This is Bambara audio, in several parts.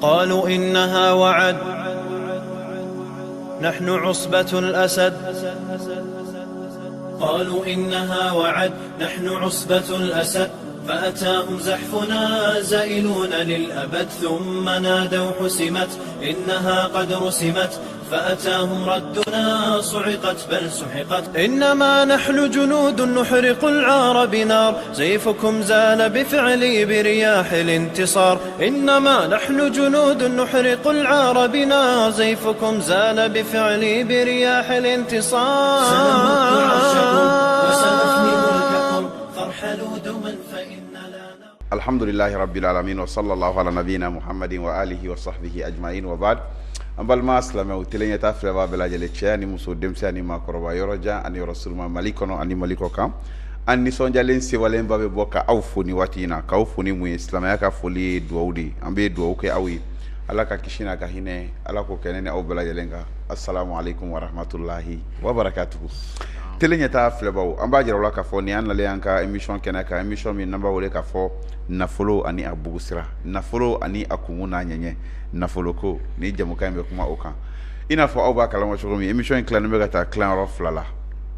قالوا إنها وعد نحن عصبة الأسد. قالوا إنها وعد نحن عصبة الأسد. فأتاهم زحفنا زائلون للأبد. ثم نادوا حسمت إنها قد رسمت. فأتاهم ردنا صعقت بل سحقت. إنما نحن جنود نحرق العار بنار. زيفكم زال بفعلي برياح الانتصار. إنما نحن جنود نحرق العار بنار. زيفكم زال بفعلي برياح الانتصار. سنمد عرشكم وسنفني ملككم فارحلوا دوما فإن لا. الحمد لله رب العالمين وصلى الله على نبينا محمد وآله وصحبه أجمعين وبعد. An balima silamɛw, télé ɲɛta filɛbaa bɛɛ lajɛlen, cɛ ani muso, denmisɛn ani maakɔrɔba, yɔrɔ jan ani yɔrɔ surunma, Mali kɔnɔ ani Mali kɔ kan, an nisɔndiyalen sewalenba bɛ bɔ ka aw fo ni waati in na. K'aw fo ni mun ye? Silamɛya ka foli ye duwawu de ye. An bɛ duwawu kɛ aw ye, Ala ka kisi n'a ka hinɛ, Ala k'o kɛ ne ni aw bɛɛ lajɛlen kan. السلام عليكم ورحمة الله وبركاته. Télé ɲɛta filɛbaw, an b'a jira aw la k'a fɔ nin y'an nalen an ka émission kɛnɛ kan, émission min n'an b'a wele k'a fɔ nafolo ani a bugusira, nafolo ani a kunkun n'a ɲɛɲɛ, nafolo ko. Ni jamukan in bɛ kuma o kan. I n'a fɔ aw b'a kalama cogo min, émission in tilannen bɛ ka taa tilayɔrɔ fila la.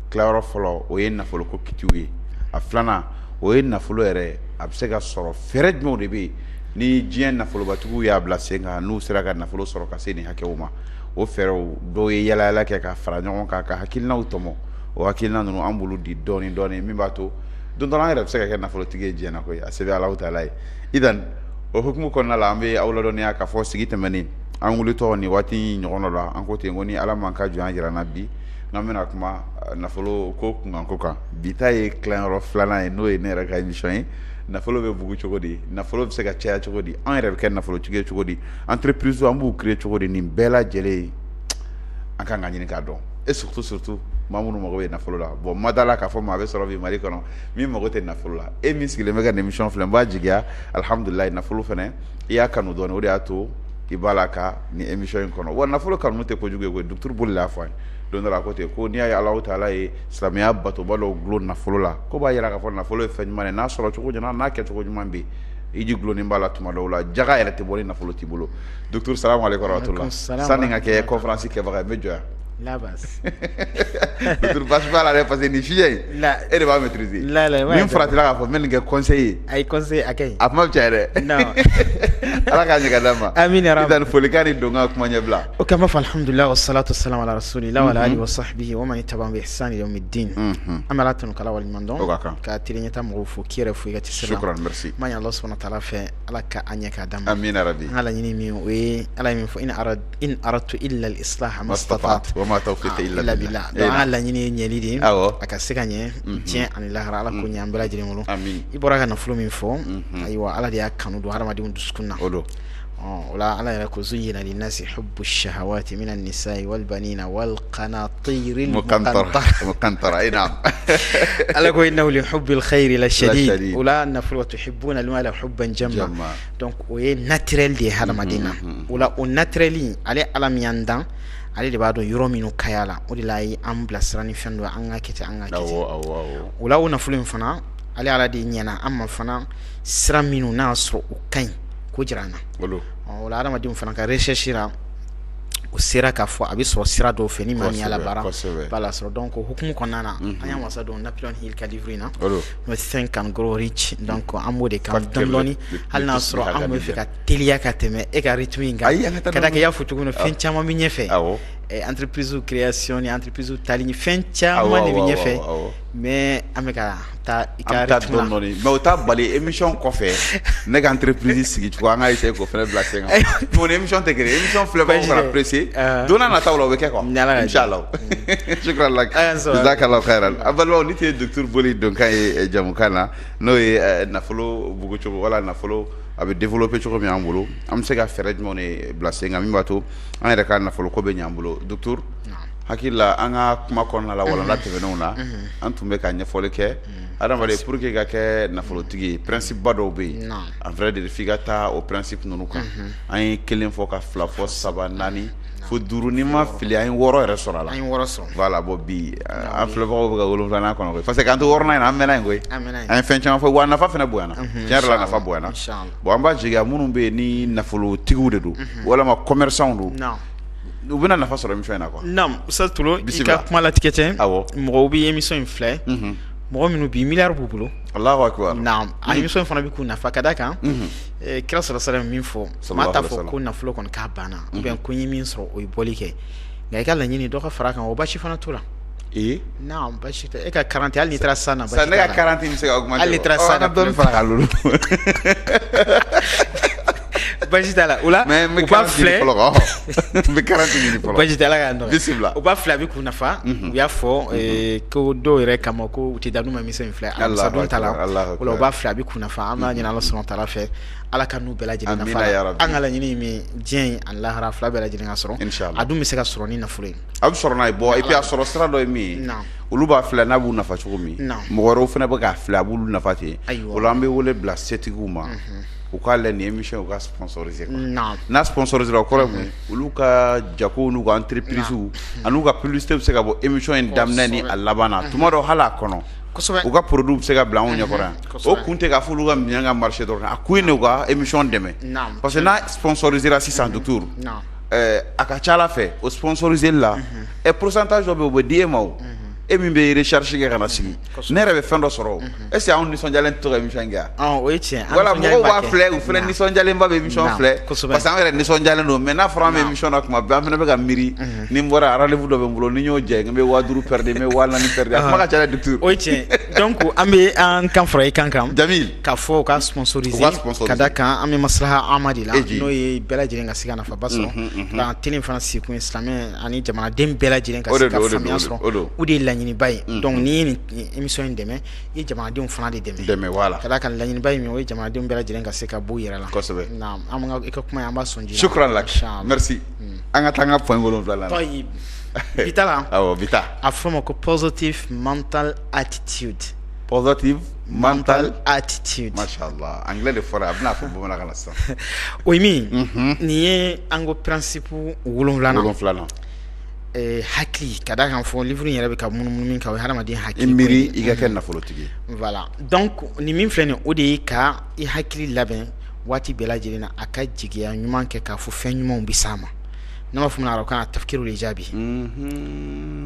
Tilayɔrɔ fɔlɔ, o ye nafolo ko kitiw ye. A filanan, o ye nafolo yɛrɛ a bɛ se ka sɔrɔ fɛɛrɛ jumɛnw de bɛ yen ni diɲɛ nafolobatigiw y'a bila sen kan, n'u sera ka nafolo sɔrɔ ka se nin hakɛw ma. O fɛɛrɛw dɔw ye yala yala kɛ ka fara ɲɔgɔn kan ka hakilinaw tɔmɔ. O hakilina ninnu, an b'olu di dɔɔni dɔɔni, min b'a to don dɔ la an yɛrɛ bɛ se ka kɛ nafolotigi ye diɲɛ na koyi, a sɛbɛn Alahu taala ye. Idan o hukumu kɔnɔna la, an bɛ aw ladɔnniya k'a fɔ sigi tɛmɛnen an wulitɔ nin waati ɲɔgɔn dɔ la, an ko ten ko ni Ala man ka jɔnya jira n na bi, n'an bɛna kuma nafolo ko kunkanko kan. Bi ta ye tilayɔrɔ filanan ye, n'o ye ne yɛrɛ ka émission ye. Nafolo bɛ bugu cogo di? Nafolo bɛ se ka caya cogo di? An yɛrɛ bɛ kɛ nafolotigi ye cogo di? Entreprise, an b'u créer cogo di? Nin bɛɛ lajɛlen, an kan ka ɲini k'a dɔn, et surtout surtout maa minnu mago bɛ nafolo la. Bon, ma da la k'a fɔ maa bɛ sɔrɔ bi Mali kɔnɔ min mago tɛ nafolo la. E min sigilen bɛ ka nin émission filɛ, n b'a jigiya, alhamdulilayi, nafolo fana i y'a kanu dɔɔni, o de y'a to i b'a la ka nin émission in kɔnɔ. Wa nafolo kanu tɛ kojugu ye koyi. Docteur Boli y'a fɔ an ye don dɔ la, a ko ten ko n'i y'a ye Alahu taala ye silamɛya batoba dɔw dulon nafolo la, ko b'a jira k'a fɔ nafolo ye fɛn ɲuman ye n'a sɔrɔ cogo ɲuman, n'a kɛcogo ɲuman bɛ yen. Hiji dulonnen b'a la tuma dɔw la, jaga yɛrɛ tɛ bɔ ni nafolo t'i bolo. Docteur, salamu aleykum warahmatula. Sanni n ka kɛ conférence kɛbaga ye, n bɛ jɔ yan. La basi. Docteur, baasi b'a la dɛ, parce que nin sujet in, e de b'a maîtriser. La la. Ni n faratila k'a fɔ n bɛ nin kɛ conseil ye. Ayi, conseil a ka ɲi. A kuma bɛ caya dɛ. Non. Ala k'a ɲɛ ka d'an ma. Amina ya Idan folikan ni don ka kuma ɲɛbila. Ok, an b'a fɔ alhamdulilah والصلاة والسلام على رسول الله وعلى آله وصحبه ومن تبعهم بإحسان إلى يوم الدين. An bɛ Ala tanu k'Ala waleɲuman dɔn. O ka kan. Ka télé ɲɛta mɔgɔw fo, k'i yɛrɛ fo i ka cɛsiri la. شكرا, merci. N b'a ɲini Allah سبحانه وتعالى fɛ, Ala ka an ɲɛ k'a d'an ma. Amina rabi. An ka laɲini min o ye, Ala ye min fɔ إن أردت إلا الإصلاح ما استطعت وما توفيقي إلا إلا بالله. بالله. Donc an ka laɲini ye ɲɛli de ye. Awɔ. A ka se ka ɲɛ diɲɛ ani lahara, Ala k'o ɲɛ an bɛɛ lajɛlen bolo. Amin. I bɔra ka nafolo min fɔ, ayiwa, Ala de y'a kanu don hadamadenw dusukun na. O don. O la Ala yɛrɛ ko زين للناس حب الشهوات من النساء والبنين والقناطير المقنطرة المقنطرة، أي نعم. Ala ko إنه لحب الخير لشديد. لشديد. O la nafolo وتحبون المال حبا جما. جما. Donc o ye naturel de ye hadamaden na. O la o naturel in, ale Ala min y'an dan, ale de b'a dɔn yɔrɔ minnu ka ɲi a la. O de la a ye an bilasira ni fɛn dɔ ye, an ka kɛ ten, an ka kɛ ten. Awɔ awɔ awɔ. O la o nafolo in fana, ale Ala de ɲɛna an ma fana sira minnu n'a y'a sɔrɔ o ka ɲi k'o jira an na. O don. O la hadamadenw fana ka recherche la, o sera k'a fɔ a bɛ sɔrɔ sira dɔw fɛ ni maa min y'a labaara b'a la sɔrɔ. Donc o hukumu kɔnɔna na, an y'an wasa don Napoleon Hill ka livre in na, O don. n'o Think and Grow Rich. Donc an b'o de kan dɔɔni dɔɔni, hali n'a sɔrɔ an bɛ fɛ ka teliya ka tɛmɛ e ka rythme in kan. Ayi, an ka taa. Ka d'a kan i y'a fɔ cogo min na, fɛn caman bɛ ɲɛfɛ. Entreprise création ni entreprise tali ni fɛn caman de bɛ ɲɛfɛ, mais an bɛ ka taa i ka An bɛ taa rythme la. dɔɔni dɔɔni, mais o t'a bali émission kɔfɛ ne ka entreprise sigi cogo, an ka essayer k'o fana bila sen kan. Mais o ni émission tɛ kelen ye. Émission filɛbagaw kana pressé, don n'a nataw la o bɛ kɛ quoi. Ni Ala ka jɛ. Inchallah. شكرا لك. Aya, sɔrɔ. جزاك الله خيرا. An balimaw, ni tun ye docteur Boli donkan ye jamukan na, n'o ye nafolo bugu cogo wala nafolo a bɛ développer cogo min an bolo, an bɛ se ka fɛɛrɛ jumɛnw de bila sen kan min b'a to an yɛrɛ ka nafolo ko bɛ ɲɛ an bolo. Docteur, Hakili la an ka kuma kɔnɔna la walanda tɛmɛnenw na, an tun bɛ ka ɲɛfɔli kɛ adamaden pour que ka kɛ nafolotigi ye, principe ba dɔw bɛ yen, en vrai dire, f'i ka taa o principe ninnu kan. An ye kelen fɔ, ka fila fɔ, saba, naani, fo duuru, ni ma fili an ye wɔɔrɔ yɛrɛ sɔrɔ a la. An ye wɔɔrɔ sɔrɔ. Voilà, bon, bi an filɛbagaw bɛ ka wolonwulanan kɔnɔ koyi, parce que k'an to wɔɔrɔnan in na, an mɛnna yen koyi. An ye fɛn caman fɔ, wa a nafa fana bonyana, tiɲɛ yɛrɛ la, a nafa bonyana. Bon, an b'a jigiya minnu bɛ yen ni nafolotigiw de don walima commerçants don, u bɛna nafa sɔrɔ émission in na quoi. Naam, Ustaz Tolo, i ka kuma latigɛ tɛ. Mɔgɔw bɛ émission in filɛ, mɔgɔ minnu bi milliard b'u bolo. Alahu akibaru. Naam, a émission in fana bɛ k'u nafa ka d'a kan kira sala salam min fɔ, maa t'a fɔ ko nafolo kɔni k'a banna ou bien ko n ye min sɔrɔ o ye bɔli kɛ, nka i ka laɲini dɔ ka fara a kan, o baasi fana t'o la. Ee. Naam, baasi tɛ e ka 40, hali n'i taara san na. Sisan ne ka 40 bɛ se ka augmenter. Hali n'i taara san na. Dɔɔni fara kan lolu. Baasi t'a la o la. Mais n bɛ 40 ɲini fɔlɔ quoi, n bɛ 40 ɲini fɔlɔ. Baasi tɛ, Ala k'a nɔgɔya. Bisimila. U b'a filɛ, a bɛ k'u nafa. U y'a fɔ ko dɔw yɛrɛ kama ko u tɛ da n'u ma émission in filɛ. Alamisa don ta la, o la u b'a filɛ, a bɛ k'u nafa. An b'a ɲini Ala subahana taala fɛ, Ala ka n'u bɛɛ lajɛlen nafa. An ka laɲini ye min ye diɲɛ in ani lahara fila bɛɛ lajɛlen ka sɔrɔ. A dun bɛ se ka sɔrɔ ni nafolo ye. A bɛ sɔrɔ n'a ye. Bon, et puis a sɔrɔ sira dɔ ye min ye, olu b'a filɛ n'a b'u nafa cogo min, mɔgɔ wɛrɛw fana bɛ k'a filɛ, a b'olu nafa ten. O la an bɛ wele bila setigiw ma, u k'a lajɛ nin émission u ka sponsoriser quoi. N'a sponsorisera, o kɔrɔ ye mun ye? Olu ka jago n'u ka entreprise an'u ka publicité bɛ se ka bɔ émission in daminɛ ni a laban na, tuma dɔ hali a kɔnɔ. U ka produit bɛ se ka bila anw ɲɛkɔrɔ yan. O kun tɛ k'a fɔ olu ka minɛn ka marché dɔrɔn, a kun ye de u ka émission dɛmɛ, parce que n'a sponsorisera sisan, docteur, a ka ca Ala fɛ, o sponsoriseli la, ɛ pourcentage dɔ bɛ yen, o bɛ di e ma, o e min bɛ recherche kɛ ka na sigi, ne yɛrɛ bɛ fɛn dɔ sɔrɔ. Est ce que anw nisɔndiyalen tɛ to ka émission kɛ yan? O ye tiɲɛ. Voilà, mɔgɔw b'a filɛ, u fana nisɔndiyalenba bɛ émission filɛ, parce que an yɛrɛ nisɔndiyalen don. Mais n'a fɔra an bɛ émission na tuma bɛɛ, an fana bɛ ka miiri ni n bɔra, rendez-vous dɔ bɛ n bolo, ni n y'o jɛ, n bɛ 5000 perdu, n bɛ 4000 perdu, a kuma ka ca dɛ, docteur. O ye tiɲɛ. Donc an bɛ an kan fara i kan kan. Jamil. K'a fɔ u ka sponsoriser, ka da kan an bɛ maslaha ama de la, n'o ye bɛɛ lajɛlen ka se ka nafaba sɔrɔ. Nka télé fana sigikun ye silamɛ ani jamanaden bɛɛ lajɛlen ka se ka faamuya sɔrɔ, o de ye laɲiniba ye. Donc n'i ye nin émission in dɛmɛ, i ye jamanadenw fana de dɛmɛ. Dɛmɛ, voilà. Ka d'a kan laɲiniba ye min ye, o ye jamanadenw bɛɛ lajɛlen ka se ka bɔ u yɛrɛ la. Kosɛbɛ. Naam, an ka i ka kuma in, an b'a sɔn ji la. Shukran lak. Merci. An ka taa an ka point 7 la. Tayib. Bi ta la. Awɔ, bi ta. A fɔ o ma ko positive mental attitude. Positive mental attitude. Mashallah. Anglais de fɔra, a bɛna fɔ bamanankan na sisan. O ye min ye, nin ye an ko principe 7nan. 7nan. Hakili, ka d'a kan fɔ livre in yɛrɛ bɛ ka munumunu min kan, o ye hadamaden hakili. I miiri i ka kɛ nafolotigi ye. Voilà, donc nin min filɛ nin, o de ye ka i hakili labɛn waati bɛɛ lajɛlen na, a ka jigiya ɲuman kɛ k'a fɔ fɛn ɲumanw bɛ s'a ma. N'a b'a fɔ min ma arabukan na tafkiru ijabi.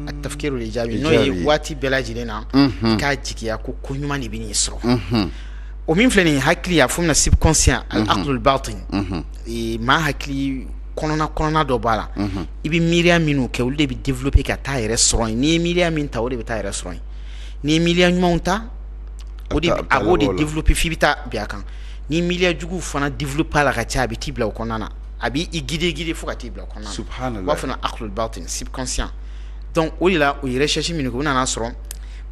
A tafkiru ijabi, n'o ye waati bɛɛ lajɛlen na k'a jigiya ko ko ɲuman de bɛ n'i sɔrɔ. O min filɛ nin ye, hakili, a fɔ min na subconscient, al aqlul batin, maa hakili kɔnɔna kɔnɔna dɔ b'a la, i bɛ miiriya minnu kɛ, olu de bɛ développer ka taa yɛrɛ sɔrɔ yen. N'i ye miiriya min ta, o de bɛ taa yɛrɛ sɔrɔ yen. N'i ye miiriya ɲumanw ta, o de a b'o de développer f'i bɛ taa bin a kan. Ni miiriya juguw fana développer a la ka caya, a bɛ t'i bila o kɔnɔna na, a b'i guider guider fo ka t'i bila o kɔnɔna na. Subhanallah. U b'a fɔ aqlul batin, subconscient. Donc o de la, u ye recherche minnu kɛ, u nana sɔrɔ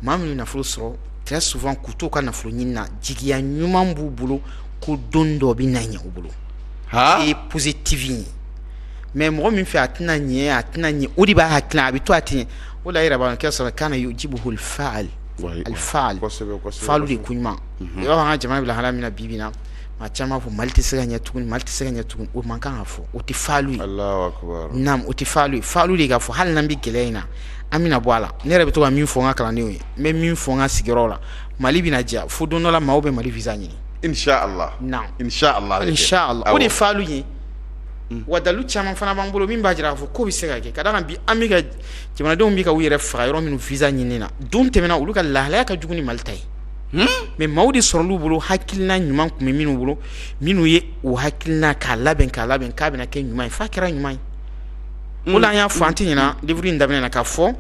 maa minnu nafolo sɔrɔ, très souvent k'u t'u ka nafolo ɲini na, jigiya ɲuman b'u bolo ko don dɔ bɛ na ɲɛ u bolo. Ye positive ye. Mais mɔgɔ min fɛ a tɛna ɲɛ, a tɛna ɲɛ, o de b'a hakili, a bɛ to a ten. O la, i yɛrɛ b'a dɔn k'a sɔrɔ kana yujibuhu al-faal, al-faal, faalu de ko ɲuman. I b'a fɔ an ka jamana bɛ lahala min na bi bi in na, maa caman b'a fɔ Mali tɛ se ka ɲɛ tuguni, Mali tɛ se ka ɲɛ tuguni. O man kan ka fɔ, o tɛ faalu ye. Naam, o tɛ faalu ye. Faalu de k'a fɔ hali n'an bɛ gɛlɛya in na, an bɛna bɔ a la. Ne yɛrɛ bɛ to ka min fɔ n ka kalandenw ye, n bɛ min fɔ n ka sigiyɔrɔ la, Mali bɛna diya fo don dɔ la maaw bɛ Mali visa ɲini. Inshallah. Naam. Inshallah. Inshallah. O de faalu ye. Wa dalu caman fana b'an bolo min b'a jira k'a fɔ ko bɛ se ka kɛ. Ka d'a kan bi an bɛ ka jamanadenw bɛ ka u yɛrɛ faga yɔrɔ minnu visa ɲini na, don tɛmɛna olu ka lahalaya ka jugu ni Mali ta ye. Mais maaw de sɔrɔl'u bolo, hakilina ɲuman tun bɛ minnu bolo, minnu ye o hakilina k'a labɛn k'a labɛn k'a bɛna kɛ ɲuman ye, f'a kɛra ɲuman ye. O la an y'a fɔ, an tɛ ɲinɛ livre in daminɛ na k'a fɔ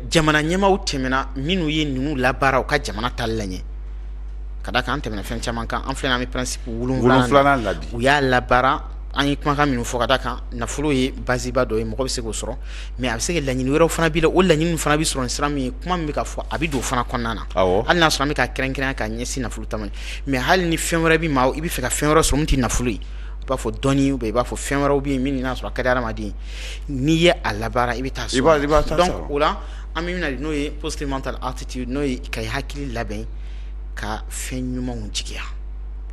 jamana ɲɛmaaw tɛmɛna minnu ye ninnu labaara u ka jamana taali la ɲɛ. Ka d'a kan an tɛmɛna fɛn caman kan, an filɛ an bɛ principe 7nan la bi, u y'a labaara. An ye kumakan minnu fɔ, ka d'a kan nafolo ye base ba dɔ ye, mɔgɔ bɛ se k'o sɔrɔ, mais a bɛ se ka laɲini wɛrɛw fana b'i la, o laɲini fana bɛ sɔrɔ ni sira min ye, kuma min bɛ ka fɔ, a bɛ don o fana kɔnɔna na. Hali n'a sɔrɔ an bɛ ka kɛrɛnkɛrɛnya ka ɲɛsin nafolo ta ma, mais hali ni fɛn wɛrɛ bɛ maa, i bɛ fɛ ka fɛn wɛrɛ sɔrɔ min tɛ nafolo ye, I b'a fɔ dɔnni ou bien i b'a fɔ fɛn wɛrɛw bɛ yen min n'a sɔrɔ a ka di hadamaden n'i ye a labaara i bɛ taa sɔrɔ. Donc o la an bɛ min na n'o ye positive mental attitude, n'o ye ka i hakili labɛn ka fɛn ɲumanw jigiya,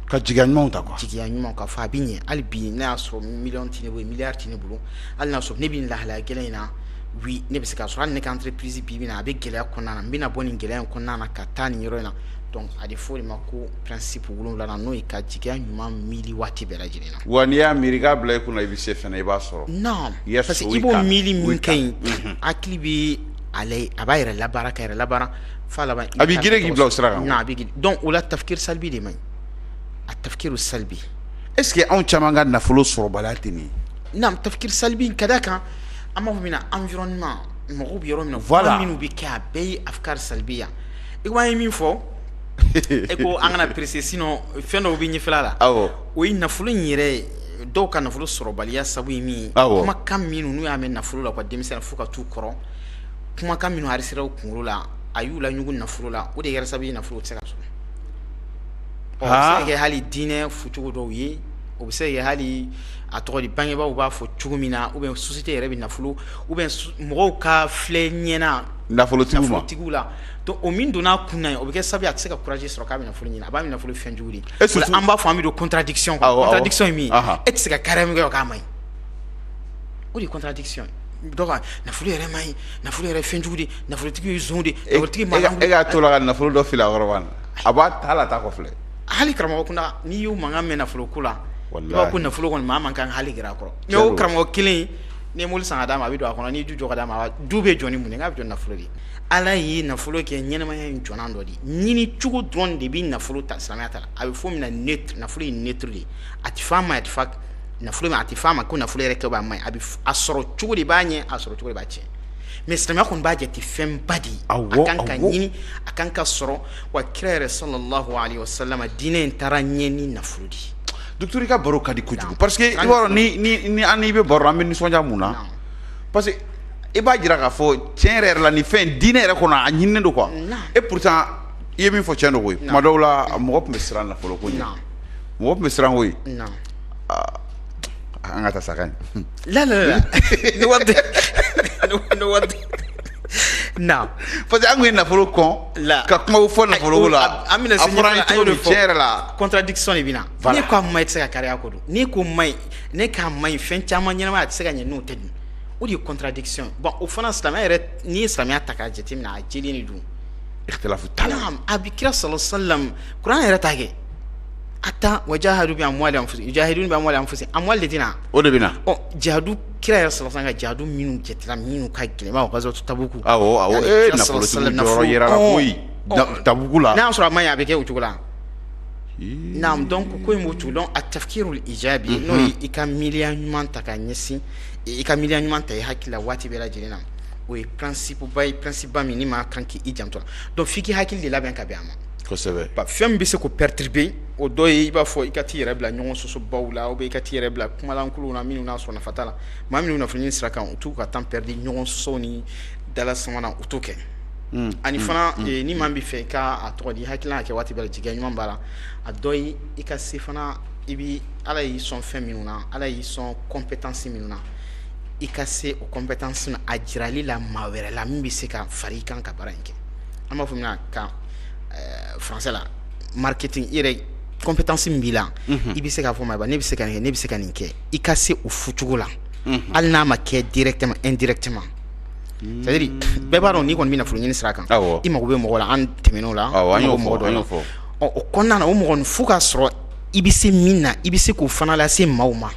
ka jigiya ɲumanw ta quoi, jigiya ɲumanw k'a fɔ a bɛ ɲɛ. Hali bi n'a y'a sɔrɔ miliyɔn tɛ ne bolo, miliyari tɛ ne bolo, hali n'a sɔrɔ ne bɛ nin lahalaya gɛlɛn in na, oui, ne bɛ se k'a sɔrɔ. Hali ne ka entreprise bi bi in na, a bɛ gɛlɛya kɔnɔna na, n bɛna bɔ nin gɛlɛya in kɔnɔna na ka taa nin yɔrɔ in na. Donc a bɛ fɔ o de ma ko principe 7nan, n'o ye ka jigiya ɲuman miiri waati bɛɛ lajɛlen na. Wa n'i y'a miiri k'a bila i kunna, i bɛ se fɛnɛ, i b'a sɔrɔ. Non, parce que i b'o miiri min kɛ yen, hakili bɛ ale, a b'a yɛrɛ labaara, ka yɛrɛ labaara f'a laban. A b'i guider k'i bila o sira kan. Non, a b'i guider. Donc o la tafkir salbi de man ɲi, a tafkiru salbi. Est ce que anw caman ka nafolo sɔrɔbaliya tɛ nin ye? Non, tafkir salbi ka d'a kan an b'a fɔ min na environnement, mɔgɔw bɛ yɔrɔ min na, voilà, minnu bɛ kɛ, a bɛɛ ye afkar salbiya. I ko an ye min fɔ, e ko an kana presser, sinon fɛn dɔw bɛ ɲɛfɛla la. O ye nafolo in yɛrɛ, dɔw ka nafolo sɔrɔbaliya sabu ye min ye, kumakan minnu n'u y'a mɛn nafolo la u ka denmisɛnnin fo ka t'u kɔrɔ, kumakan minnu enregistré u kunkolo la, a y'u laɲugu nafolo la, o de kɛra sababu ye nafolo tɛ se ka sɔrɔ. O bɛ se ka kɛ hali diinɛ fɔcogo dɔw ye, o bɛ se ka kɛ hali a tɔgɔ di, bangebaaw b'a fɔ cogo min na, ou bien société yɛrɛ bɛ nafolo, ou bien mɔgɔw ka filɛ ɲɛna nafolotigiw la. Donc o min donna a kun na, o bɛ kɛ sababu ye a tɛ se ka courage sɔrɔ k'a bɛ nafolo ɲini. A b'a nafolo fɛn jugu de ye. An b'a fɔ an bɛ don contradiction kɔnɔ. Contradiction ye min ye, e tɛ se ka kariya min kɛ k'a man ɲi, o de ye contradiction ye. Dɔw ka nafolo yɛrɛ man ɲi, nafolo yɛrɛ fɛn jugu de, nafolotigi ye zon de, nafolotigi e k'a to la ka nafolo dɔ fili a kɔrɔ, a b'a ta la taa kɔfilɛ. Hali karamɔgɔ kunda, n'i y'u mankan mɛn nafolo ko la, i b'a ko nafolo kɔni maa man kan hali gɛrɛ a kɔrɔ. Mais o karamɔgɔ kelen, n'i ye mobili san ka d'a ma, a bɛ don a kɔnɔ. N'i du jɔ ka d'a ma, du bɛ jɔ ni mun ye? K'a bɛ jɔ nafolo de. Ala ye nafolo kɛ ɲɛnamaya in jɔnan dɔ de ye. Ɲini cogo dɔrɔn de bɛ nafolo ta. Silamɛya ta la, a bɛ fɔ min na neutre, nafolo ye neutre de ye. A tɛ fɔ a ma, a tɛ fɔ nafolo ma, a tɛ fɔ a ma ko nafolo yɛrɛ kɛ b'a ma ɲi. A bɛ a sɔrɔ cogo de b'a ɲɛ, a sɔrɔ cogo de b'a tiɲɛ. Mais silamɛya kɔni b'a jate fɛnba de ye, a kan ka ɲini, a kan ka sɔrɔ. Wa kira yɛrɛ sallallahu alaihi wasallam, diinɛ in taara ɲɛ ni nafolo de ye. Docteur, i ka baro ka di kojugu, parce que i b'a dɔn, ni an n'i bɛ baro, an bɛ nisɔndiya mun na? Parce que i b'a jira k'a fɔ tiɲɛ yɛrɛ yɛrɛ la, nin fɛn diinɛ yɛrɛ kɔnɔ, a ɲininen don quoi. Et pourtant i ye min fɔ, tiɲɛ don koyi. Kuma dɔw la, mɔgɔ tun bɛ siran nafolo ko ɲɛ, mɔgɔ tun bɛ siran koyi. An ka taa sa, ka ɲi. La la la, ni wari tɛ, ni wari tɛ. Non. Parce que an kun ye nafolo kɔn la ka kumaw fɔ nafolo ko la. An bɛna se, a fɔra an ye cogo min, tiɲɛ yɛrɛ la, contradiction de bɛ na. Ne ko a ma ɲi, tɛ se ka kariya ko don. Ne ko ma ɲi, ne k'a ma ɲi, fɛn caman ɲɛnamaya a tɛ se ka ɲɛ n'o tɛ dun. O de ye contradiction. Bon, o fana silamɛya yɛrɛ, n'i ye silamɛya ta k'a jateminɛ, a jɛlen de don. Ikhtilafu t'a la. Naam, a bi kira sallallahu alaihi wasallam, kuranɛ yɛrɛ t'a kɛ. Ata wajahadu bi amwali anfusihim, yujahiduna bi amwali anfusihim, amwali de tɛ na. O de bɛ na. Ɔ, jihadu, kira yɛrɛ sallallahu alaihi wasallam ka jihadu minnu jatera minnu ka gɛlɛn, i b'a fɔ gazwatu Tabuku. Awɔ, ee, nafolotigi jɔyɔrɔ yera la koyi Tabuku la. N'a y'a sɔrɔ a ma ɲi, a bɛ kɛ o cogo la. Naam, donc ko in b'o cogo. Donc a tafkirul ijabi, n'o ye i ka miiriya ɲuman ta ka ɲɛsin, i ka miiriya ɲuman ta i hakili la waati bɛɛ lajɛlen na, o ye principe ba ye, principe ba min ni maa kan k'i janto la. Donc f'i k'i hakili de labɛn ka bɛn a ma. Kosɛbɛ. Fɛn min bɛ se k'o perturber, o dɔ ye i b'a fɔ i ka t'i yɛrɛ bila ɲɔgɔn sɔsɔbaw la, ou bien i ka t'i yɛrɛ bila kumalankolonw na minnu n'a sɔrɔ nafa t'a la. Maa minnu nafolo ɲini sira kan, u t'u ka temps perdu ɲɔgɔn sɔsɔw ni dala sama na, u t'o kɛ. Ani fana, ni maa bɛ fɛ i ka a tɔgɔ di, i hakilina ka kɛ waati bɛɛ la jigiya ɲuman b'a la, a dɔ ye i ka se fana, i bi Ala y'i sɔn fɛn minnu na, Ala y'i sɔn compétence minnu na, i ka se o compétence na a jirali la maa wɛrɛ la min bɛ se ka fara i kan ka baara in kɛ. An b'a fɔ min na kan français la, marketing. I yɛrɛ compétence min b'i la, i bɛ se k'a fɔ ma, ne bɛ se ka nin kɛ, ne bɛ se ka nin kɛ, i ka se o fɔcogo la, hali n'a ma kɛ directement, indirectement. C'est à dire bɛɛ b'a dɔn n'i kɔni bɛ nafolo ɲini sira kan, i mago bɛ mɔgɔ la. An tɛmɛn'o la. An y'o fɔ, an y'o fɔ. Ɔ, o kɔnɔna na, o mɔgɔ fo k'a sɔrɔ i bɛ se min na, i bɛ se k'o fana lase maaw ma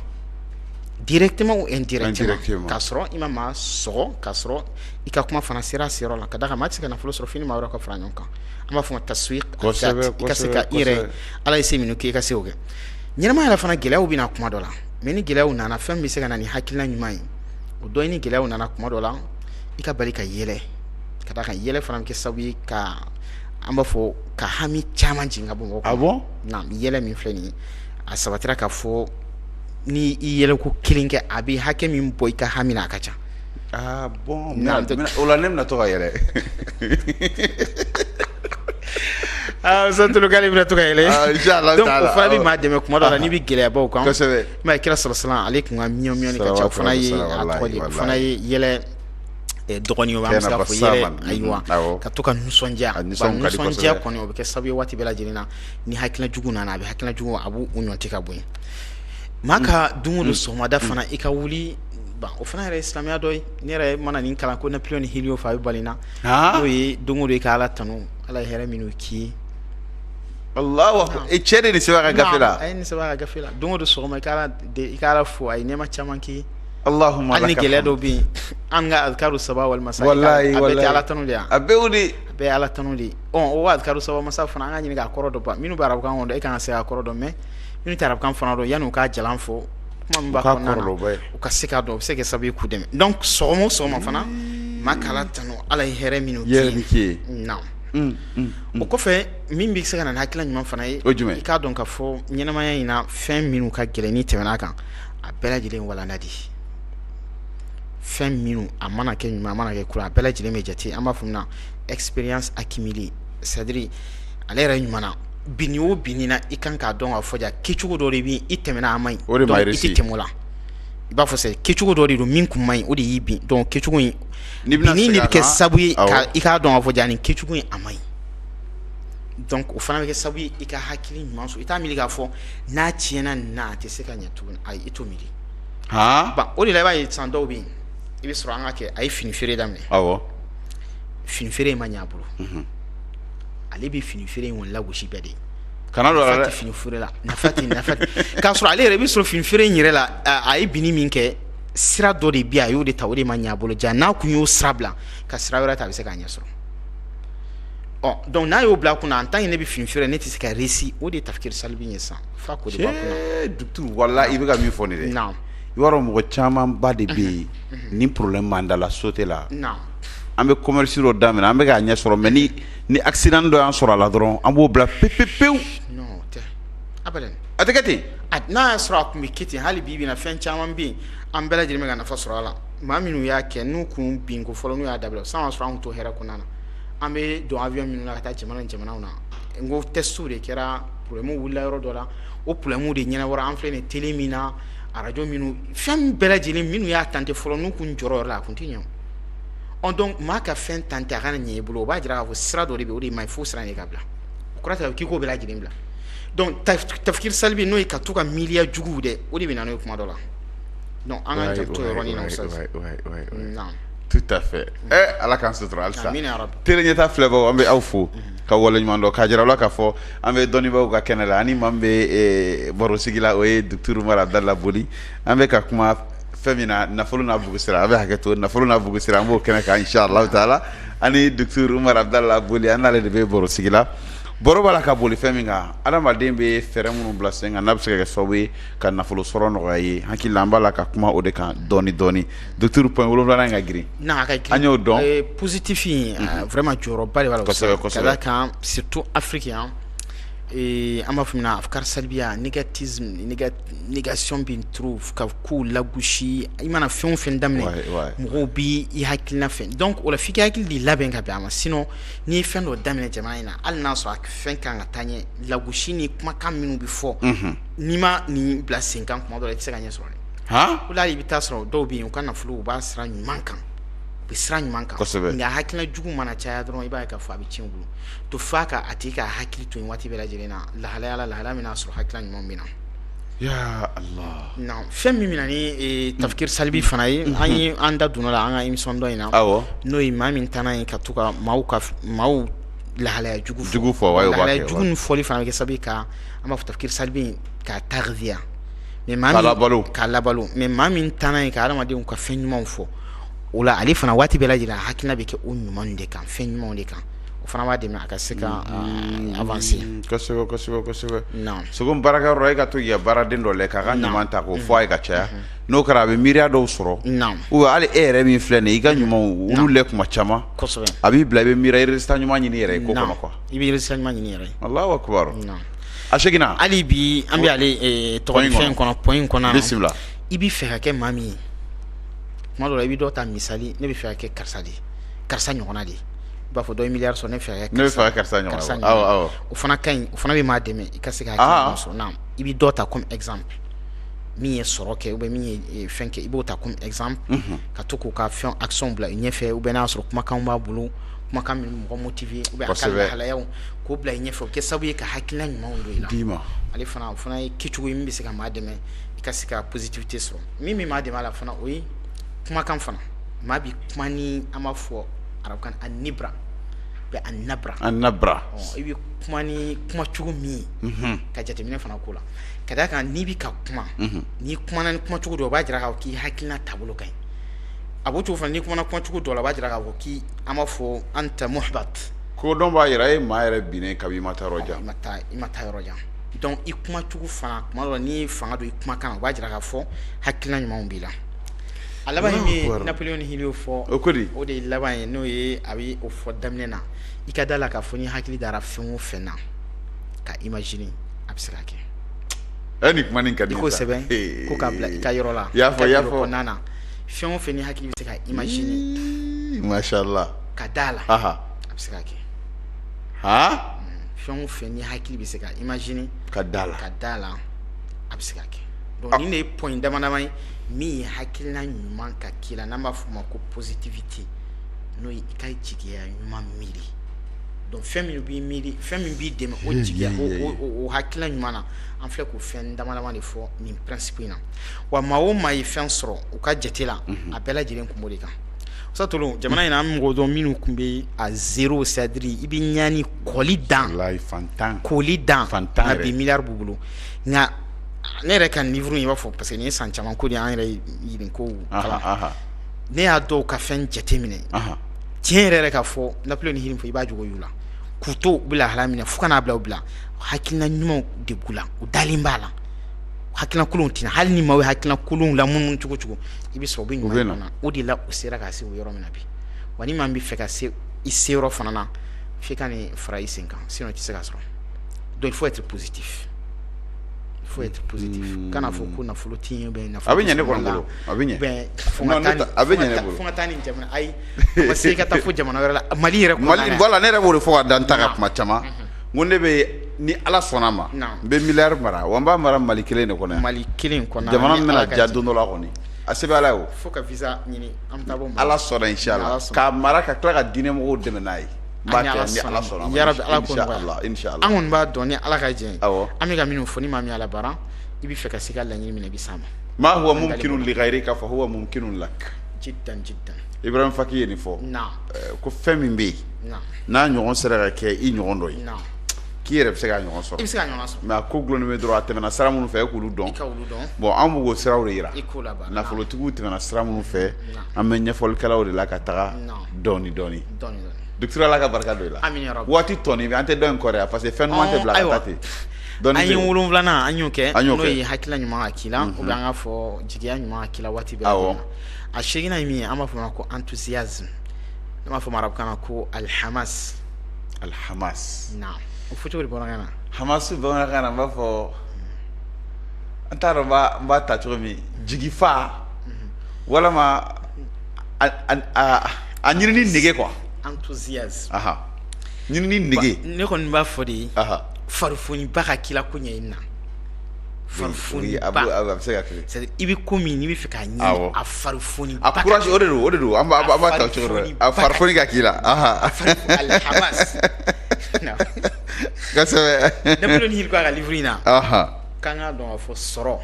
directement ou indirectement, k'a sɔrɔ i ma maa sɔgɔ, k'a sɔrɔ i ka kuma fana sera a seyɔrɔ la. Ka d'a kan maa tɛ se ka nafolo sɔrɔ fo ni maa wɛrɛ ka fara ɲɔgɔn kan. An b'a fɔ taswiq, i ka se ka i yɛrɛ, Ala ye se minnu kɛ, i ka se o kɛ. Ɲɛnamaya yɛrɛ fana, gɛlɛyaw bɛ na kuma dɔ la. Mais ni gɛlɛyaw nana, fɛn min bɛ se ka na ni hakilina ɲuman ye, o dɔ ye ni gɛlɛyaw nana kuma dɔ la, i ka bali ka yɛlɛ. Ka d'a kan yɛlɛ fana bɛ kɛ sababu ye ka, an b'a fɔ, ka hami caman jigin ka bɔ mɔgɔ kun. Ah bon? Naam, yɛlɛ min filɛ nin ye, a sabatira k'a fɔ ni i yɛlɛko kelen kɛ, a bɛ hakɛ min bɔ i ka hami na, a ka ca. Ah bon? O la ne bɛna to ka yɛlɛ. Aa Santolo k'ale bɛna to ka yɛlɛ. Ah, inchallah Donc o taala. fana bɛ maa dɛmɛ kuma dɔ la n'i bɛ gɛlɛyabaw kan. Kosɛbɛ. I m'a ye kira sɔrɔ salam ale tun ka miɲɔ miɲɔni ka ca o fana ye a tɔgɔ di o fana ye yɛlɛ dɔgɔnin ye an bɛ se k'a fɔ yɛlɛ ayiwa ka to ka nisɔndiya nisɔndiya kɔni o bɛ kɛ sababu ye waati bɛɛ lajɛlen na ni hakilina jugu nana a bɛ hakilina jugu a b'u ɲɔnti ka bɔ yen. Maa ka don o don sɔgɔmada fana i ka wuli o fana yɛrɛ ye silamɛya dɔ ye. Ne yɛrɛ mana nin kalan ko Napoléon Hill fɛ a bɛ bali n na n'o ye don o don i ka Ala tanu Ala ye hɛrɛ minnu k'i ye. Alahu e cɛ de nin sɛbɛn a ka gafe la. A ye nin sɛbɛn a ka gafe la don o don sɔgɔma i ka Ala fo a ye nɛɛma caman k'i ye. Allahumma hali ni gɛlɛya dɔw bɛ yen an ka azikaru saba wal masa walahi a bɛɛ tɛ Ala tanu de ye a bɛɛ o de a bɛɛ ye Ala tanu de ye. Ɔ o azikaru saba masa fana an ka ɲini k'a kɔrɔ dɔn ba minnu bɛ arabukan dɔn e kan ka se k'a kɔrɔ dɔn mais minnu tɛ arabukan fana dɔn yanni u k'a jalan fɔ kuma min b'a kɔnɔna na u ka se k'a dɔn o bɛ se ka kɛ sababu ye k'u dɛmɛ. Donc sɔgɔma o sɔgɔma fana maa ka Ala tanu Ala ye hɛrɛ minnu k'i ye. Naam. O kɔfɛ min bɛ se ka na ni hakilina ɲuman fana ye, o jumɛn? I k'a dɔn k'a fɔ ɲɛnamaya in na fɛn minnu ka gɛlɛn n'i tɛmɛna a kan a bɛɛ lajɛlen walanda de ye. Fɛn minnu a mana kɛ ɲuman a mana kɛ kura a bɛɛ lajɛlen bɛ jate an b'a fɔ min na expérience accumulée c'est à dire ale yɛrɛ ɲuman na binni o binni na i kan k'a dɔn k'a fɔ ja kɛcogo dɔ de bɛ yen i tɛmɛna a man ɲi O de ma donc i réussi. tɛ tɛmɛ o la. I b'a fɔ c'est kɛcogo dɔ de don min kun man ɲi o de y'i bin donc kɛcogo in N'i bɛna binni de segin bɛ a kɛ kan, sababu ye awɔ. ka i k'a dɔn k'a fɔ ja nin kɛcogo in a man ɲi. Donc o fana bɛ kɛ sababu ye i ka hakili ɲuman sɔrɔ i t'a miiri k'a fɔ n'a tiɲɛna nin na a tɛ se ka ɲɛ tuguni ayi i t'o miiri. Han? Bon o de la i b'a ye sisan dɔw bɛ yen i bɛ sɔrɔ an ka kɛ a ye fini feere daminɛ. Awɔ. Fini feere in ma ɲɛ a bolo. Ale bɛ fini feere in kɔni lagosi bɛɛ de ye. Kana don a la Nafa dɛ. tɛ fini feere la nafa tɛ nafa tɛ k'a sɔrɔ ale yɛrɛ bɛ sɔrɔ fini feere in yɛrɛ la a ye binni min kɛ sira dɔ de bɛ yen a y'o de ta o de ma ɲɛ a bolo ja n'a kun y'o sira bila ka sira wɛrɛ ta a bɛ se k'a ɲɛ sɔrɔ. Ɔ donc n'a y'o bila a kunna en tant que ne bɛ fini feere ne tɛ se ka réussir o de ye tafkiri salibi ye sisan f'a k'o de bɔ a kunna. Cɛ docteur walahi i bɛ ka min fɔ nin dɛ. Naam. I b'a dɔn mɔgɔ camanba de bɛ yen ni problème b'an da la société la. Naam. An bɛ commerce dɔ daminɛ an bɛ k'a ɲɛ sɔrɔ mais ni accident dɔ y'an sɔrɔ a la dɔrɔn an b'o bila pe pe pewu. Non o tɛ abadan. A tɛ kɛ ten. N'a y'a sɔrɔ a tun bɛ kɛ ten hali bi bi in na fɛn caman bɛ yen an bɛɛ lajɛlen bɛ ka nafa sɔrɔ a la maa minnu y'a kɛ n'u kun binko fɔlɔ n'u y'a dabila sisan y'a sɔrɔ an tun t'o hɛrɛ kɔnɔna na an bɛ don avion minnu na ka taa jamana ni jamanaw na n ko test de kɛra problème wulila yɔrɔ dɔ la o problème de ɲɛnabɔra an filɛ nin télé min na arajo minnu fɛn bɛɛ lajɛlen minnu y'a tenter fɔlɔ n'u kun jɔrɔ yɔrɔ la a kun tɛ ɲɛ o. Ɔ donc maa ka fɛn tenter a kana ɲɛ i bolo o b'a jira k'a fɔ sira dɔ de bɛ yen o de man ɲi fo sira in de ka bila o kɔrɔ tɛ k'i k'o bɛɛ lajɛlen bila. Donc tafkiri salibi n'o ye ka to ka miiriya juguw dɛ o de bɛ na n'o ye kuma dɔ la. Donc an k'an janto o yɔrɔnin na Ustaz. Naam. Tout à fait. Ala k'an sutura halisa. Amina ya Rabbi. Télé ɲɛta filɛbagaw an bɛ aw fo ka waleɲuman dɔn k'a jira aw la k'a fɔ an bɛ dɔnnibaaw ka kɛnɛ la ani maa min bɛ baro sigi la o ye docteur Umaru Abudala Boli an bɛ ka kuma fɛn min na nafolo n'a bugusira a bɛ hakɛ to nafolo n'a bugusira an b'o kɛnɛ kan inchallah taala ani docteur Umaru Abudala Boli an n'ale de bɛ baro sigi la. Baro b'a la ka boli fɛn min kan adamaden bɛ fɛɛrɛ minnu bila sen kan n'a bɛ se ka kɛ sababu ye ka nafolo sɔrɔ nɔgɔya ye hakili la an b'a la ka kuma o de kan dɔɔni dɔɔni docteur point 7nan in ka girin non a ka girin an y'o dɔn positif in vraiment jɔyɔrɔba de b'a la kosɛbɛ kosɛbɛ ka d'a kan surtout Afrique yan an b'a fɔ min na afkar salbiya négatisme négation bɛ trop ka kow lagosi i mana fɛn o fɛn daminɛ mɔgɔw b'i hakilina fɛ donc o la f'i ka hakili de labɛn ka bɛn a ma sinon n'i ye fɛn dɔ daminɛ jamana in na hali n'a sɔrɔ a fɛn kan ka taa ɲɛ lagosi ni kumakan minnu bɛ fɔ n'i ma nin bila sen kan kuma dɔ la i tɛ se ka ɲɛ sɔrɔ dɛ o la i bɛ taa sɔrɔ dɔw bɛ yen u ka nafolo u b'a sira ɲuman kan u bɛ sira ɲuman kan nka hakilina jugu mana caya dɔrɔn i b'a ye k'a fɔ a bɛ tiɲɛ u bolo to f'a ka a tigi ka hakili to yen waati bɛɛ lajɛlen na lahalaya la lahalaya min n'a sɔrɔ hakilina ɲuman bɛ na. Ya Allah non fɛn min bɛ na ni tafkiri salibi fana ye an ye an da donna la an ka émission dɔ in na n'o ye maa min taa n'a ye ka to ka maaw ka maaw lahalaya jugu jugu fɔ lahalaya jugu nin fɔli fana bɛ kɛ sababu ye ka an b'a fɔ tafkiri salibi k'a taghziya mais maa min k'a labalo mais maa min taa n'a ye ka adamadenw ka fɛn ɲumanw fɔ o la ale fana waati bɛɛ lajɛlen a hakilina bɛ kɛ o ɲuman de kan fɛn ɲumanw de kan o fana b'a dɛmɛ a ka se ka avancer kosɛbɛ kosɛbɛ kosɛbɛ sogo baarakɛyɔrɔ e ka to k'i ka baaraden dɔ lajɛ k'a ka ɲuman ta k'o fɔ a ye ka caya n'o kɛra a bɛ miiriya dɔw sɔrɔ ou hali e yɛrɛ min filɛ nin ye i ka ɲumanw olu lajɛ kuma caman a b'i bila i bɛ miiriya résultat ɲuman ɲini i yɛrɛ ye ko kɔnɔ quoi i bɛ résultat ɲuman ɲini i yɛrɛ ye Alahu akibaru a seginna hali bi an bɛ ale tɔgɔ fɛn kɔnɔ point in kɔnɔna na bisimila i bɛ fɛ ka kɛ maa min ye tuma dɔ la i bɛ dɔ ta misali ne bɛ fɛ ka kɛ karisa de ye karisa ɲɔgɔnna de ye. I b'a fɔ dɔ ye miliyari sɔrɔ, ne fɛ ne bɛ fɛ ka karisa ɲɔgɔn ye. Awɔ, awɔ. O fana ka ɲi, o fana bɛ maa dɛmɛ i ka se ka hakilina sɔrɔ. Naam, i bɛ dɔ ta comme exemple min ye sɔrɔ kɛ ou bien min ye fɛn kɛ, i b'o ta comme exemple ka to k'o ka fɛn action bila i ɲɛfɛ, ou bien n'a y'a sɔrɔ kumakan b'a bolo, kumakan min bɛ mɔgɔ motiver, ou bien a ka lahalayaw k'o bila i ɲɛfɛ, o bɛ kɛ sababu ye ka hakilina ɲumanw don i la. D'i ma. Ale fana, o fana ye kɛcogo ye min bɛ se ka maa dɛmɛ i ka se ka positivité sɔrɔ. Min bɛ maa dɛmɛ a la fana, o ye kumakan fana. Maa bɛ kuma ni, an b'a fɔ arabukan na, an-nibra bɛ an-nabra. An-nabra. I bɛ kuma ni kumacogo min ye, ka jateminɛ fana k'o la, ka d'a kan n'i bɛ ka kuma, n'i kumana ni kumacogo dɔ, o b'a jira k'a fɔ k'i hakilina taabolo ka ɲi. A b'o cogo fana, n'i kumana kumacogo dɔ la, o b'a jira k'a fɔ k'i, an b'a fɔ, anta muhbat. Ko dɔn b'a jira e maa yɛrɛ binnen kabi i ma taa yɔrɔ jan. I ma taa yɔrɔ jan. Donc i kumacogo fana, tuma dɔ la, n'i ye fanga don i kumakan na, o b'a jira k'a fɔ hakilina ɲumanw b'i la. A laban ye min ye, Napoléon Hill y'o fɔ. O ko di? O de ye laban ye, n'o ye a bɛ o fɔ daminɛ na. I ka da la k'a fɔ n'i hakili dara fɛn o fɛn na, ka imaginer, a bɛ se ka kɛ. Ɛ, nin kuma nin ka di. I k'o sɛbɛn ko k'a bila i ka yɔrɔ la. I y'a fɔ, i y'a fɔ. Kɔnɔna na, fɛn o fɛn ni hakili bɛ se ka imaginer. Mashallah. Ka da la. A bɛ se ka kɛ. Han? Fɛn o fɛn ni hakili bɛ se ka imaginer. Ka da la. Ka da la, a bɛ se ka kɛ. Donc nin de ye point dama dama ye min ye hakilina ɲuman ka k'i la, n'an b'a fɔ o ma ko positivité, n'o ye i ka jigiya ɲuman miiri. Donc fɛn min b'i miiri, fɛn min b'i dɛmɛ o jigiya o hakilina ɲuman na, an filɛ k'o fɛn dama dama de fɔ nin principe in na. Wa maa o maa ye fɛn sɔrɔ u ka jate la, a bɛɛ lajɛlen kun b'o de kan. Satolo, jamana in na, an mɔgɔ dɔn minnu tun bɛ à zéro, c'est à dire i bɛ ɲani kɔli dan, fantan kɔli dan, fantan, nka bi miliyari b'u bolo. Nka ne yɛrɛ ka livre in, i b'a fɔ, parce que nin ye san caman ko de ye, an yɛrɛ ye nin kow kalan, ne y'a dɔw ka fɛn jate minɛ, tiɲɛ yɛrɛ yɛrɛ ka fɔ, Napoléon Hill fɔ, i b'a jogo y'u la k'u to u bɛ lahala min na fo ka n'a bila u bila hakilina ɲumanw de b'u la, u dalen b'a la, hakilina kolonw tɛna, hali ni maaw ye hakilina kolonw lamunumunu cogo cogo, i bɛ sɔrɔ u bɛ ɲuman na. O de la u sera ka se o yɔrɔ min na bi. Wa ni maa min bɛ fɛ ka se i seyɔrɔ fana na, f'i ka nin fara i sen kan, sinon i tɛ se k'a sɔrɔ. Donc il faut être positif, il faut être positif. Kana fɔ ko nafolo tɛ yen, bɛ nafolo A bɛ ɲɛ ne kɔni bolo, a bɛ ɲɛ. Bɛ a bɛ ɲɛ ne bolo. Fo ka taa nin jamana, ayi, a ma se i ka taa fo jamana wɛrɛ la, Mali yɛrɛ kɔnɔna Mali, voilà, ne yɛrɛ b'o de fɔ ka da n ta kan kuma caman. N ko ne bɛ, ni Ala sɔnna ma, n bɛ miliyari mara, wa n b'a mara Mali kelen de kɔnɔ yan. Mali kelen kɔnɔ. Jamana min bɛna diya don dɔ la kɔni, a se bɛ Ala ye o. Fo ka visa ɲini, an bɛ taa bɔ Mali. Ala sɔnna, inchallah, k'a mara ka tila ka diinɛ mɔgɔw dɛmɛ n'a ye. N b'a kɛ ni Ala sɔnna ma. Yarabi, Ala k'o nɔgɔya. Inchallah. An kɔni b'a dɔn ni Ala ka jɛn ye. Awɔ. An bɛ ka minnu fɔ, ni maa min y'a labaara, i bɛ fɛ ka se ka laɲini min na, i bɛ s'a ma. Ma huwa mumkinun li ghayrika fa huwa mumkinun lak. Jiddan jiddan. Ibrahim Faki ye nin fɔ. Naam. Ko fɛn min bɛ yen, n'a ɲɔgɔn sera ka kɛ i ɲɔgɔn dɔ ye, k'i yɛrɛ bɛ se k'a ɲɔgɔn sɔrɔ. I bɛ se k'a ɲɔgɔn sɔrɔ. Mais a ko dulonnen bɛ dɔrɔn, a tɛmɛna sira minnu fɛ, e k'olu dɔn. I ka olu dɔn. Bon, an b'o siraw de yira. I k'o labaara. Nafolotigiw tɛmɛna sira minnu fɛ, an bɛ ɲɛfɔlikɛlaw de la ka taga dɔɔni dɔɔni. Dɔɔni dɔɔni. Docteur, Ala ka barika don i la. Amina yarabi. Waati tɔnin bɛ, an tɛ dɔ in kɔrɔ yan parce que fɛn ɲuman tɛ bila ka taa ten. An ye wolonwulanan, an y'o kɛ, n'o ye hakilina ɲuman ka k'i la, ou bien an k'a fɔ jigiya ɲuman ka k'i la waati bɛɛ lajɛlen na. A seeginnan ye min ye, an b'a fɔ o ma ko enthousiasme, ne b'a fɔ arabukan na ko alhamas. Alhamas. Naam, o fɔ cogo di bamanankan na? Hamas bamanankan na, n b'a fɔ, an t'a dɔn n b'a ta cogo min, jigifa walama a ɲinini nege quoi. Enthousiasme. Ɲinini nege. Ne kɔni b'a fɔ de, farifoniba ka k'i la ko ɲɛɲini na. Farifoniba. A bɛ se ka kɛ. C'est à dire i bɛ ko min n'i bɛ fɛ k'a ɲini, a farifoniba. A courage, o de don, o de don, an b'a ta o cogo la, a farifoni ka k'i la. Alhamas. Kosɛbɛ. Napoléon Hill ko a ka livre in na. K'an k'a dɔn k'a fɔ sɔrɔ.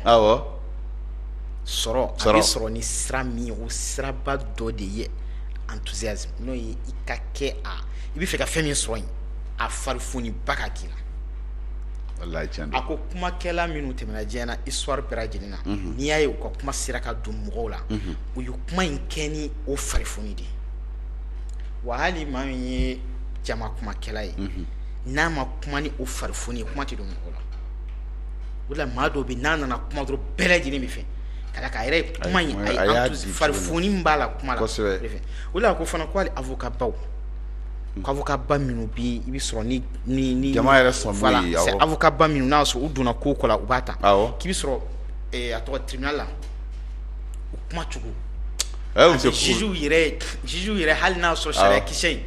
Sɔrɔ a bɛ sɔrɔ ni sira min ye, o siraba dɔ de ye enthousiasme, n'o ye i ka kɛ a i bɛ fɛ ka fɛn min sɔrɔ yen, a farifoniba ka k'i la. Walayi, tiɲɛ don. A ko kumakɛla minnu tɛmɛna diɲɛ na, histoire bɛɛ lajɛlen na, n'i y'a ye u ka kuma sera ka don mɔgɔw la, u ye kuma in kɛ ni o farifoni de ye. Wa hali maa min ye jama kumakɛla ye, n'a ma kuma ni o farifoni ye, kuma tɛ don mɔgɔw la. O de la maa dɔw bɛ, n'a nana kuma dɔrɔn, bɛɛ lajɛlen bɛ fɛn ka d'a kan a yɛrɛ ye kuma in, a ye farifoni min b'a la kuma la. O de la a ko fana ko hali avocat baw, ko avocat ba minnu bɛ, i bɛ sɔrɔ ni jama yɛrɛ sɔn voilà, c'est avocat ba minnu n'a sɔrɔ u donna ko ko la, u b'a ta, k'i bɛ sɔrɔ a tɔgɔ tribunal la, u kuma cogo, juge yɛrɛ hali n'a sɔrɔ sariya kisɛ in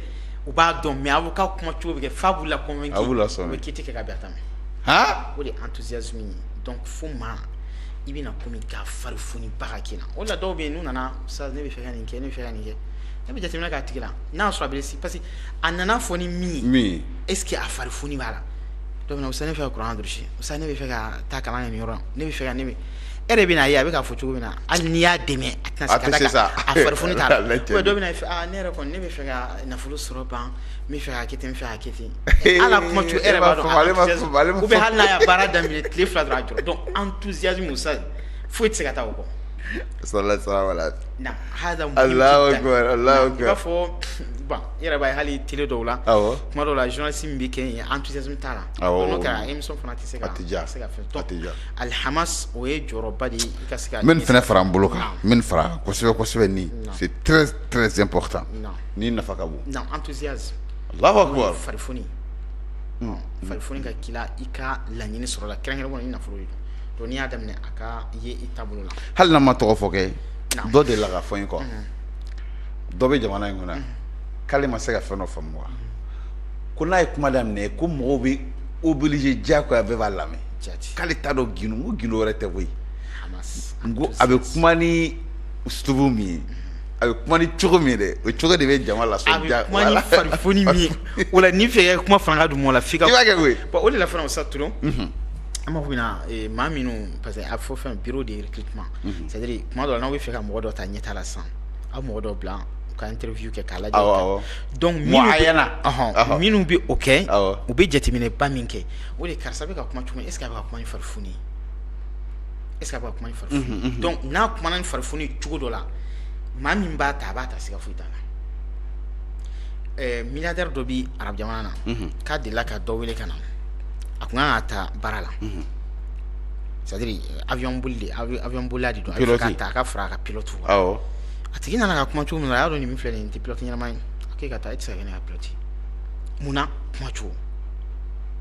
U b'a dɔn, mais avocat kuma cogo bɛ kɛ f'a b'u la convaincu, a b'u lasɔn, u bɛ kiti kɛ ka bɛn a ta ma. O de ye enthousiasme ye. Donc fo maa i bɛna komi ka farifoniba ka k'i la. O de la dɔw bɛ yen, n'u nana sa, ne bɛ fɛ ka nin kɛ, ne bɛ fɛ ka nin kɛ, ne bɛ jateminɛ k'a tigi la, n'a y'a sɔrɔ a bɛ réussir, parce que a nana fɔ ni min ye, min est ce que a farifoni b'a la? Dɔw bɛ na, ne bɛ fɛ ka kuran durusi, ne bɛ fɛ ka taa kalan kɛ nin yɔrɔ la, ne bɛ fɛ ka ne bɛ e yɛrɛ bɛna ye a bɛ k'a fɔ cogo min na, hali n'i y'a dɛmɛ, a tɛna se ka d'a kan, a farifoni t'a la. Ou bien dɔw bɛ na, aa ne yɛrɛ kɔni, ne bɛ fɛ ka nafolo sɔrɔ ban, n bɛ fɛ k'a kɛ ten, n bɛ fɛ k'a kɛ ten. Hali a kuma cogo, e yɛrɛ b'a dɔn. Ou bien hali n'a y'a baara daminɛ tile 2 dɔrɔn, a jɔra. Donc enthousiasme sa, foyi tɛ se ka taa o kɔ. Allahu akbar, Allahu akbar. I b'a fɔ bon, i yɛrɛ b'a ye hali télé dɔw la, kuma dɔw la, journaliste min bɛ kɛ yen, enthousiasme t'a la. N'o kɛra, émission fana tɛ se ka, a tɛ diya, se ka fɛn. A tɛ diya. Alhamas, o ye jɔyɔrɔba de ye i ka se ka n bɛ nin fana fara n bolo kan, n bɛ nin fara kosɛbɛ kosɛbɛ. Nin, c'est très très important, ni nafa ka bon. Non, enthousiasme. Allahu akbar. Farifoni, farifoni ka k'i la i ka laɲini sɔrɔ la, kɛrɛnkɛrɛnnenya ni nafolo de don. Donc n'i y'a daminɛ, a ka ye i taabolo la. Hali n'a ma tɔgɔ fɔ kɛ, dɔ delila ka fɔ n ye quoi, dɔ bɛ jamana in kɔnɔ yan, k'ale ma se ka fɛn dɔ faamu quoi, ko n'a ye kuma daminɛ, ko mɔgɔw bɛ obligé, diyagoya, bɛɛ b'a lamɛn, k'ale t'a dɔn gindo. N ko gindo wɛrɛ tɛ koyi, n ko a bɛ kuma ni usubu min ye, a bɛ kuma ni cogo min dɛ, o cogo de bɛ jama lasɔn. A bɛ kuma ni farifoni min ye, o la n'i fɛ ka kuma fanga ka don mɔgɔ la, f'i ka i b'a kɛ koyi. Bon, o de la fana, o sa turu an b'a fɔ bɛna maa minnu, parce que a bɛ fɔ fɛn bureau de recrutement, c'est à dire kuma dɔ la, n'aw bɛ fɛ ka mɔgɔ dɔ ta ɲɛta la sisan, aw mɔgɔ dɔ bila u ka interview kɛ k'a lajɛ. Donc minnu bɛ o kɛ, u bɛ jateminɛba min kɛ, o de karisa bɛ ka kuma cogo min, est ce que a bɛ ka kuma ni farifoni ye, est ce que a bɛ ka kuma ni farifoni ye? Donc n'a kumana ni farifoni cogo dɔ la, maa min b'a ta, a b'a ta, siga foyi t'a la. Milliardaire dɔ bɛ arabu jamana na, k'a delila ka dɔ wele ka na, a tun kan ka ta baara la, c'est à dire avion boli de, avion bolila de don, a bɛ fɛ ka ta a ka fara a ka pilote kan. A tigi nana ka kuma cogo min na, a y'a dɔn nin min filɛ nin tɛ pilote ɲɛnama ye. A k'e ka taa, e tɛ se ka kɛ ne ka pilote ye. Munna? Kuma cogo,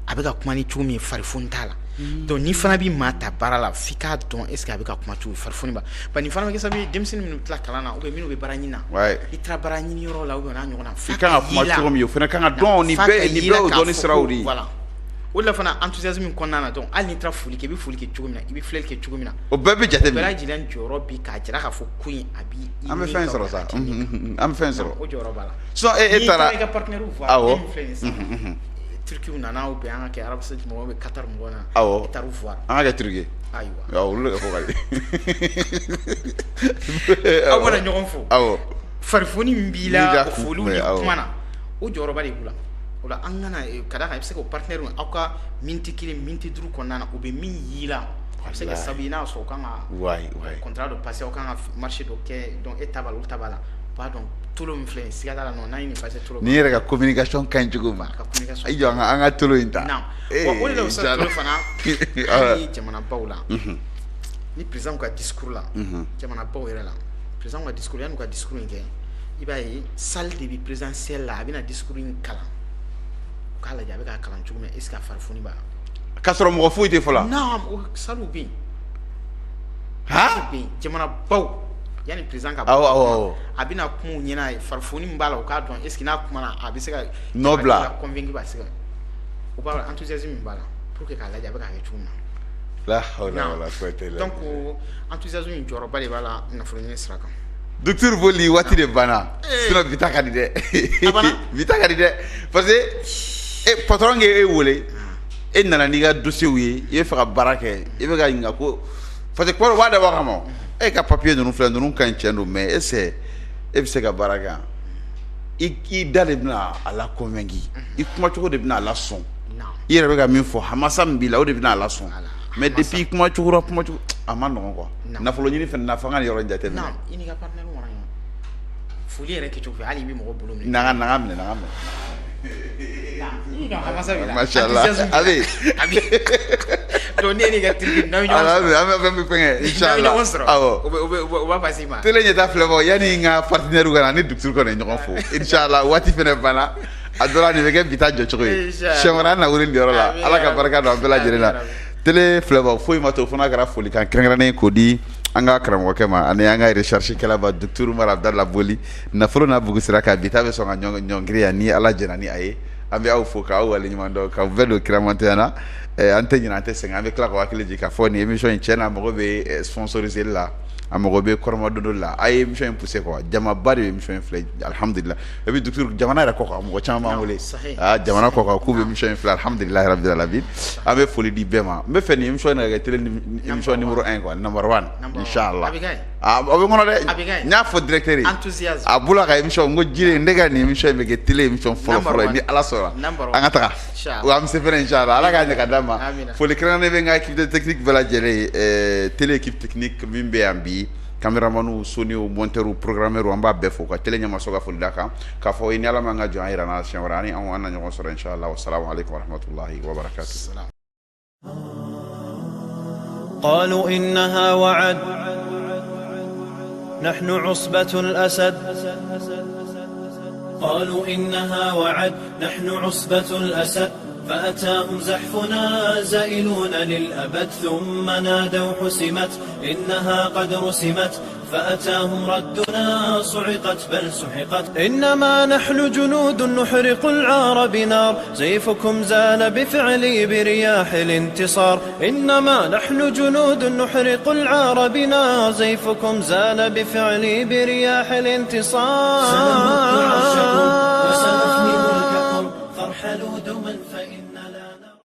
a bɛ ka kuma ni cogo min ye, farifoni t'a la. Donc n'i fana bɛ maa ta baara la, f'i k'a dɔn est ce que a bɛ ka kuma cogo, farifoni b'a ba. Nin fana bɛ kɛ sababu ye, denmisɛnnin minnu bɛ tila kalan na, ou bien minnu bɛ baara ɲini na, i taara baara ɲini yɔrɔ la, ou bien n'a ɲɔgɔnna, i kan ka kuma cogo min, o fana kan ka dɔn. Nin bɛɛ y'o dɔnni siraw de ye. Voilà, o de la fana, enthousiasme kɔnɔna na, donc hali n'i taara foli kɛ, i bɛ foli kɛ cogo min na, i bɛ filɛli kɛ cogo min na, o bɛɛ bɛ jateminɛ. O bɛɛ lajɛlen jɔyɔrɔ bi k'a jira k'a fɔ ko in a bi an bɛ fɛn sɔrɔ sa, an bɛ fɛn sɔrɔ. O jɔyɔrɔ b'a la. Sinon e taara i ka partenaire voir, e min filɛ nin ye sisan, Turkiw nana, ou bien an ka kɛ Arabie Saoudite mɔgɔw bɛ Qatar mɔgɔw nana, i taar'u voir. An ka kɛ Turki. Ayiwa. Awɔ, olu de ka fɔ ka di. Aw mana ɲɔgɔn fo. Farifoni min b'i la, o foliw ni kuma na, o jɔyɔrɔba de b'u la. O la an kana ka d'a kan, i bɛ se k'o partenaire, aw ka miniti 1, miniti 5 kɔnɔna na, u bɛ min y'i la, a bɛ se ka sababu ye, n'a y'a sɔrɔ u kan ka contrat dɔ passer, aw kan ka marché dɔ kɛ, donc e ta b'a la, olu ta b'a la, u b'a dɔn tolo min filɛ nin ye, siga t'a la, non, n'an ye nin passer tolo. N'i yɛrɛ ka communication ka ɲi cogo ma, i jɔ an ka tolo in ta. Bon, o de la sa tolo fana, hali jamanabaw la, ni président ka discours la, jamanabaw yɛrɛ la, président ka discours, yan'u ka discours in kɛ, i b'a ye salle de bɛ présidentielle la, a bɛna discours in kalan, u k'a lajɛ a bɛ k'a kalan cogo min, est ce que a farifoni b'a la. K'a sɔrɔ mɔgɔ foyi tɛ fɔlɔ. Non, o salle bɛ yen. Bɛ yen, jamanabaw, yanni président ka awɔ a bɛna kuma u ɲɛna, farifoni min b'a la, u k'a dɔn est ce que n'a kumana, a bɛ se ka nɔ bila, convaincre, b'a se ka, o b'a la, enthousiasme min b'a la, pour que k'a lajɛ a bɛ k'a kɛ cogo min na. La hawla wala quwwata illa. Donc enthousiasme in jɔyɔrɔba de b'a la nafolo ɲini sira kan. Docteur Boli, waati de banna, sinon bi ta ka di dɛ, bi ta ka di dɛ, parce que e patron k'e wele, e nana n'i ka dossier ye, i bɛ fɛ ka baara kɛ, i bɛ ka ɲininka ko, parce que kuma dɔ b'a dabɔ a kama, e ka papier ninnu filɛ, ninnu ka ɲi, tiɲɛ don, mais est ce que e bɛ se ka baara kɛ yan? I da de bɛna a la convaincu, i kumacogo de bɛna a la sɔn, i yɛrɛ bɛ ka min fɔ, hamasa min b'i la, o de bɛna a la sɔn. Mais depuis i kumacogo la, kumacogo a ma nɔgɔn quoi. Nafolo ɲini fɛnɛ na, f'an ka nin yɔrɔ in jateminɛ. I n'i ka partenaire mana ɲɔgɔn foli yɛrɛ kɛcogo fɛ, hali i bɛ mɔgɔ bolo minɛ. Na ka minɛ, na ka minɛ. Mashallah. A bɛ Donc ne n'i ka terikɛ, n'aw ye ɲɔgɔn sɔrɔ, an bɛ fɛn bɛ fɛnkɛ inshallah. N'aw ye ɲɔgɔn sɔrɔ, awɔ, o b'a passer i ma. Télé ɲɛta filɛbagaw, yanni n ka partenaire ka na ni docteur ka na ɲɔgɔn fo inshallah, waati fɛnɛ banna. A dɔ la, nin bɛ kɛ bi ta jɔcogo ye. Siɲɛ wɛrɛ an na wele nin yɔrɔ la. Ala ka barika don an bɛɛ lajɛlen na. Télé filɛbagaw, foyi ma to fo n'a kɛra folikan kɛrɛnkɛrɛnnen k'o di an ka karamɔgɔkɛ ma ani an ka recherche kɛlaba docteur Umar Abdallah Boli nafolo n'a bugu sira kan bi ta bɛ sɔn ka ɲɔngiri yan ni Ala jɛnna ni a ye. An bɛ aw fo k'aw waleɲuman dɔn k'aw bɛɛ don kiramantonya na. An tɛ ɲinɛ, an tɛ sɛgɛn, an bɛ tila k'aw hakili jigin k'a fɔ nin émission in tiɲɛ na a mago bɛ sponsoriseli la, a mago bɛ kɔrɔmadondon la. A ye émission in pousser quoi, jamaba de bɛ émission in filɛ, alhamdulillah. Et puis docteur, jamana yɛrɛ kɔ kan mɔgɔ caman b'an wele, aa jamana kɔ kan k'u bɛ émission in filɛ, alhamdulillah rabbil alamin. An bɛ foli di bɛɛ ma. N bɛ fɛ nin émission in ka kɛ télé émission numéro 1 quoi, number 1 inchallah. A bɛ n kɔnɔ dɛ, n y'a fɔ directeur ye, a bolo a ka émission, n ko Jire ne ka nin émission in bɛ kɛ télé émission fɔlɔ fɔlɔ ye ni Ala sɔnna. An ka taga wa an bɛ se fɛnɛ inchallah, Ala k'a ɲɛ ka d'an ma. Foli kɛrɛnkɛrɛnnen bɛ n ka équipe technique bɛɛ lajɛlen ye, télé équipe technique min bɛ yan bi, caméramanw, sonniw, monteurw, programmeurw, an b'a bɛɛ fo ka télé ɲɛmaso ka foli d'a kan k'a fɔ ni Ala m'an ka jɔn yira n na siɲɛ wɛrɛ ani anw an na ɲɔgɔn sɔrɔ inchallah. Wa salamu aleykum wa rahmatulahi wa barakatuh. قالوا إنها وعد نحن عصبة الأسد. قالوا إنها وعد نحن عصبة الأسد، فأتاهم زحفنا زائلون للأبد، ثم نادوا حسمت إنها قد رسمت، فأتاهم ردنا صعقت بل سحقت. إنما نحن جنود نحرق العار بنار، زيفكم زال بفعلي برياح الانتصار. إنما نحن جنود نحرق العار بنار، زيفكم زال بفعلي برياح الانتصار. سنمد عرشكم وسنفني